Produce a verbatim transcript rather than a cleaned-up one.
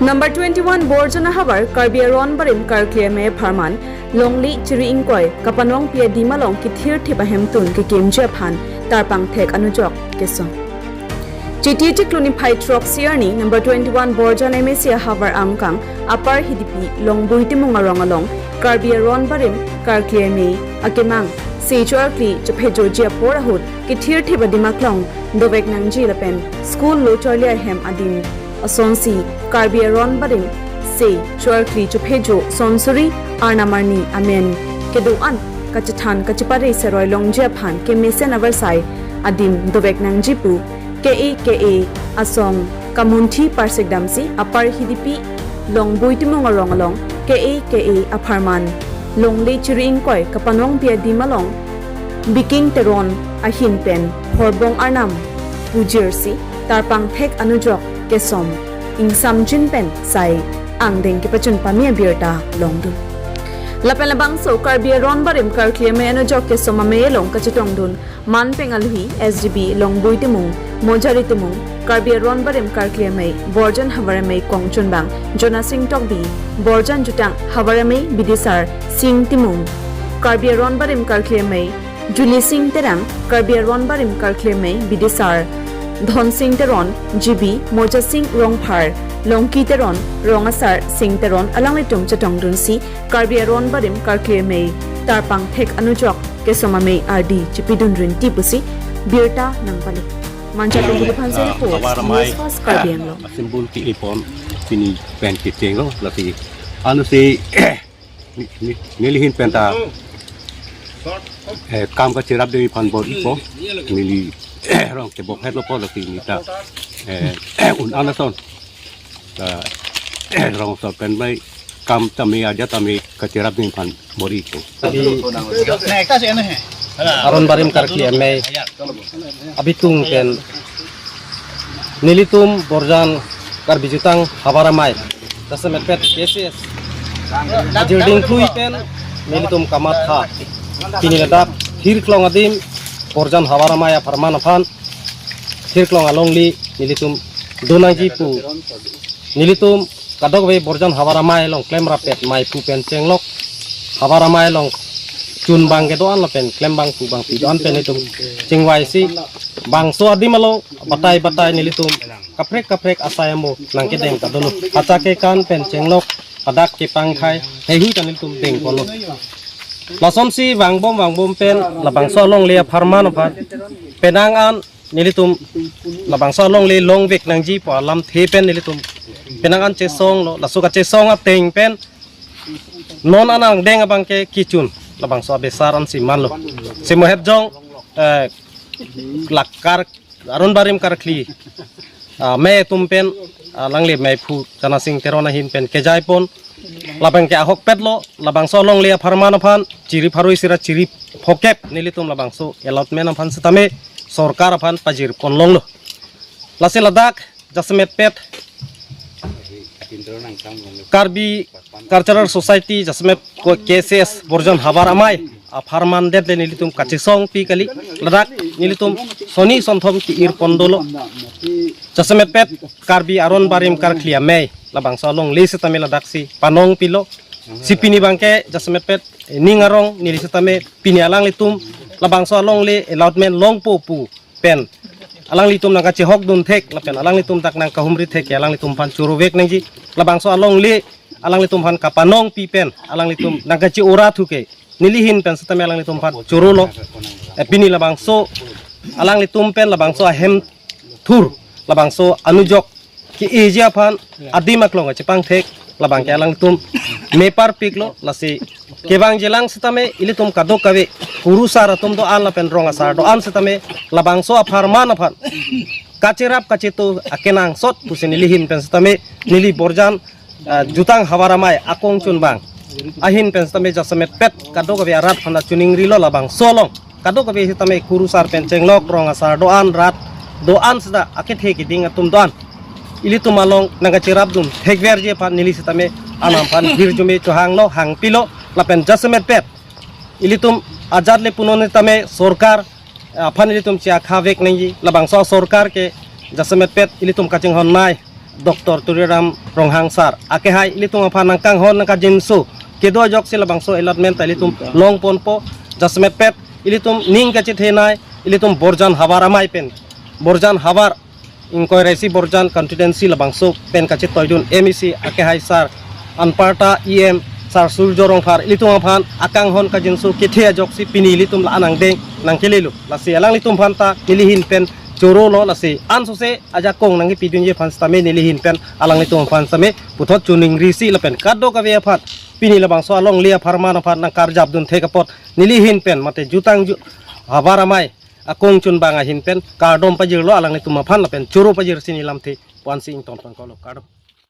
Number twenty-one Borjan ahavar Karbi Aron Barim Karkli Amei apharman longle chiri ingkoi kapanong pi adim along kethirthip ahemtun kekimji aphan tarpang thek anujok kesom. Chiti chiklo niphai throksi arni number twenty-one Borjan M A C ahavar angkang Upper Hidipi Longbui Timung arong along Karbi Aron Barim Karkli Amei akemang se cho-arkli chephejoji apor ahut kethirthip adim aklong dovek nangji lapen school lo charli ahem adim asonsi Karbi Aron Barim se cho-arkli chephejo sonsuri arnam arni amen kedo-an kachethan kachepare seroi longji aphan kemesen avarsai adim dovek nangji pu ke-e ke-e asong kamunthi parsikdamsi Upper Hidipi Longbui Timung arong along ke-e ke-e apharman longle chiri ingkoi kapanong pi adim along Biking Teron ahin pen Horbong Arnam pujirsi tarpang thek anujok kesom ingsamjin pen sai angdeng kepachun pame abirta longdun. Lapen labangso Karbi Aron Barim Karkli Amei anujok kesom amei along kachetongdun manpeng alohi S D B Longbui Timung, Mojari Timung, Karbi Aron Barim Karkli Amei Borjan havar amei kongchunbang Jonasing Tokbi, Borjan jutang havar amei bidisar Sing Timung, Karbi Aron Barim Karkli Amei Juli Sing Terang, Karbi Aron Barim Karkli Amei bidisar Dhon Sing Teron, G B, Moja Sing Rongphar, Longki Teron, Rongasar Sing Teron alanglitum chetongdunsi Karbi Aron Barim Karkli Amei tarpang thek anujok kesom amei ardi chipidun rinti pusi birta nangpali. Mancha Tunggu Phanse report, Havar Amei News First Karbi Anglong. Symbol ke-epon pini pen kechenglo lasi anusi ni- ni- nelihin penta eh, kam kacherap dei aphan bor-ipo neli rong tebok hetlo po lasi neta eh, un anason ta rong so pen bai kam tame aja tame kacherap dei aphan bor-ipo. Di Aron Barim Karkli Amei abitung pen nelitum Borjan Karbi Jutang Havar Amei jasemetpet K C S ajirding thui pen nelitum kamatha pini ladak hirklong adim Borjan Havar Amei apharman aphan hirklong alongle nelitum donangji pu nelitum kadokave Borjan Havar Amei along klemrap pet mei pu pen chenglok Havar Amei along chunbang kedo-an lapen klembang pu bang pi do-an pen nelitum chingvaisi bangso adim along batai batai nelitum kaprek kaprek asai amo nangkedeng kadolo. Hacha kekan pen chenglok padak kepangkhai heihui ta nelitum dengponlo. Lasonsi vangbom vangbom pen labangso alongle apharman aphan penang an nelitum labangso alongle longvek nangji pu alamthe pen nelitum penang an chesonglo, laso kachesong ateng pen non an angdeng abangke kechun labangso abesar ansi manlo. Simo het jong eh, lakar Aron Barim Karkli ah, mei atum pen ah, alangli meiphu Jonasing Teron ahin pen kejaipon labangke ahokpetlo labangso alongle apharman aphan chiri pharo isi ra chiri phokep nelitum labangso allotment aphan setame sorkar aphan pajirpon longlo. Lasi ladak jasemetpet Karbi Cultural Society jasemet ko K C S Borjan Havar Amei apharman det le nelitum kachesongpi kali ladak nelitum soni sonthom ki-irpon dolo. Jasemetpet Karbi Aron Barim Karkli Amei labangso alongle setame ladaksi panongpilo. Si pini abangke jasemetpet ning arong neli setame pini alanglitum labangso alongle allotment longpo pu pen alanglitum nangkachehokdun thek lapen alanglitum dak nangkahumri thek ke alanglitum aphan chorovek nangji. Labangso alongle alanglitum aphan kapanongpi pen alanglitum nangkache-ora thu ke nelihin pen setame alanglitum aphan chorolo. Eh, pini labangso alanglitum pen labangso ahem thur labangso anujok ke-eji aphan adim aklong kachepangthek labangke alangtum meparpiklo. Lasi kevangjilang setame ilitum kadokave kurusar atum do-an lapen rong asar do-an setame labangso apharman aphan kacherap kacheto akenangsot pusi nelihin pen setame neli Borjan ah, Jutang Havar Amei akongchunbang ahin pen setame jasemetpet kadokave arat aphan chuningrilo. Labangso along kadokave setame kurusar pen chenglok rong asar do-an rat do-an seta akethe keding atum do-an ilitum along nangkacherapdun thekverji aphan neli setame anam aphan hirjume chohanglo, hangpilo. Lapen jasemetpet ilitum ajat le punon setame sorkar aphan ilitum chi akhavek nangji. Labangso sorkar ke jasemetpet ilitum kachinghon nai Doctor Tuliram Ronghang sir akehai ilitum aphan nangkanghon nangkajinso kedo ajoksi labangso allotment ta ilitum longponpo. Jasemet pet ilitum ning kachethenei ilitum Borjan havar amei pen, Borjan havar ingkoi ra isi Borjan constituency labangso pen kachetoidun M A C akehai sir anparta E M sir Surjo Rongphar ilitum aphan akanghon kajinso kethe ajoksi pini ilitum la-an angdeng nangkelelo. Lasi alanglitum aphan ta nelihin pen chorolo, lasi ansose ajakong nangkepidunji aphan sitame nelihin pen alanglitum aphan sitame puthot choningrisi lapen kadokave aphan pini labangso alongle apharman aphan nangkarjapdun thek apot nelihin pen mate jutang ju havar amei akong chunbang ahin pen kardom pajirlo alanglitum aphan lapen choro pajirsi ne lamthe pu-ansi ingtonpon kolo, kardom.